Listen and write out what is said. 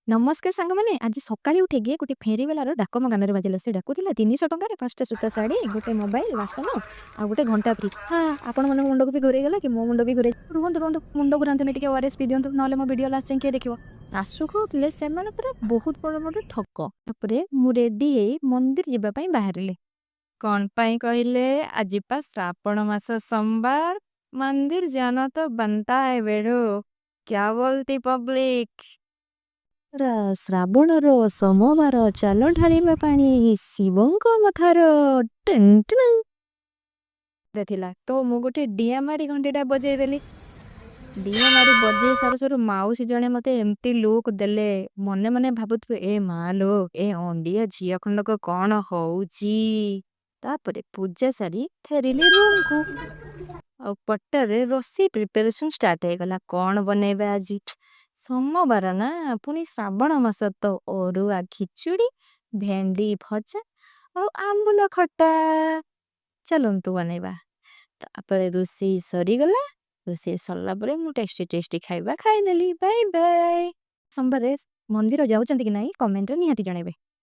ନମସ୍କାର ସାଙ୍ଗମାନେ। ଆଜି ସକାଳେ ଉଠିକି ଗୋଟେ ଫେରିବାଲାର ଡାକ ମୋ କାନରେ ବାଜିଲା। ସେ ଡାକୁଥିଲା, 300 ଟଙ୍କାରେ ପାଞ୍ଚଟା ସୂତା ଶାଢ଼ୀ, ଗୋଟେ ମୋବାଇଲ, ବାସନ ଆଉ ଗୋଟେ ଘଣ୍ଟା ଫ୍ରି। ହଁ, ଆପଣମାନଙ୍କ ମୁଣ୍ଡକୁ ବି ଘୁରେଇ ଗଲା କି ମୋ ମୁଣ୍ଡ ବି ଘୁରେଇ? ରୁହନ୍ତୁ ରୁହନ୍ତୁ, ମୁଣ୍ଡ ଘୁରାନ୍ତୁନି, ଟିକେ ଓଆରଏସ୍ ପି ଦିଅନ୍ତୁ, ନହେଲେ ମୋ ଭିଡ଼ିଓ ଲାଷ୍ଟ ଯାଏଁ କିଏ ଦେଖିବ? ଶାଶୁ କହୁଥିଲେ ସେମାନେ ପୁରା ବହୁତ ବଡ଼ ବଡ଼ ଠକ। ତାପରେ ମୁଁ ରେଡି ହେଇ ମନ୍ଦିର ଯିବା ପାଇଁ ବାହାରିଲି। କଣ ପାଇଁ କହିଲେ, ଆଜି ପା ଶ୍ରାବଣ ମାସ ସୋମବାର, मंदिर जाना तो बनता है बेडू। क्या बोलती पब्लिक? ଶ୍ରାବଣର ସୋମବାର, ଚାଲ ଢାଳିବା ପାଣି ଶିବଙ୍କ ମଥାର ଟେନ୍ ଟେନ୍। ଥିଲା ତ ମୁଁ ଗୋଟେ ଡିଆଁ ମାରି ଘଣ୍ଟିଟା ବଜେଇଦେଲି। ଡିଆଁ ମାରି ବଜେଇ ସାରୁ ସାରୁ ମାଉସୀ ଜଣେ ମତେ ଏମିତି ଲୁକ୍ ଦେଲେ, ମନେ ମନେ ଭାବୁଥିବେ, ଏ ମା ଲୋ, ଏ ଅଣ୍ଡିଆ ଝିଅ ଖଣ୍ଡକ କଣ ହଉଛି। ତାପରେ ପୂଜା ସାରି ଫେରିଲି ରୁମକୁ ଆଉ ପଟରେ ରୋଷେଇ ପ୍ରିପାରେସନ ଷ୍ଟାର୍ଟ ହେଇଗଲା। କଣ ବନେଇବା ଆଜି? ସୋମବାର ନା ପୁଣି ଶ୍ରାବଣ ମାସ, ତ ଅରୁଆ ଖିଚୁଡ଼ି, ଭେଣ୍ଡି ଭଜା ଆଉ ଆମ୍ବୁଲ ଖଟା। ଚାଲନ୍ତୁ ବନେଇବା। ତାପରେ ରୋଷେଇ ସରିଗଲା। ରୋଷେଇ ସରିଲା ପରେ ମୁଁ ଟେଷ୍ଟି ଟେଷ୍ଟି ଖାଇବା ଖାଇଦେଲି। Bye bye. ସୋମବାରେ ମନ୍ଦିର ଯାଉଛନ୍ତି କି ନାହିଁ, କମେଣ୍ଟରେ ନିହାତି ଜଣେଇବେ।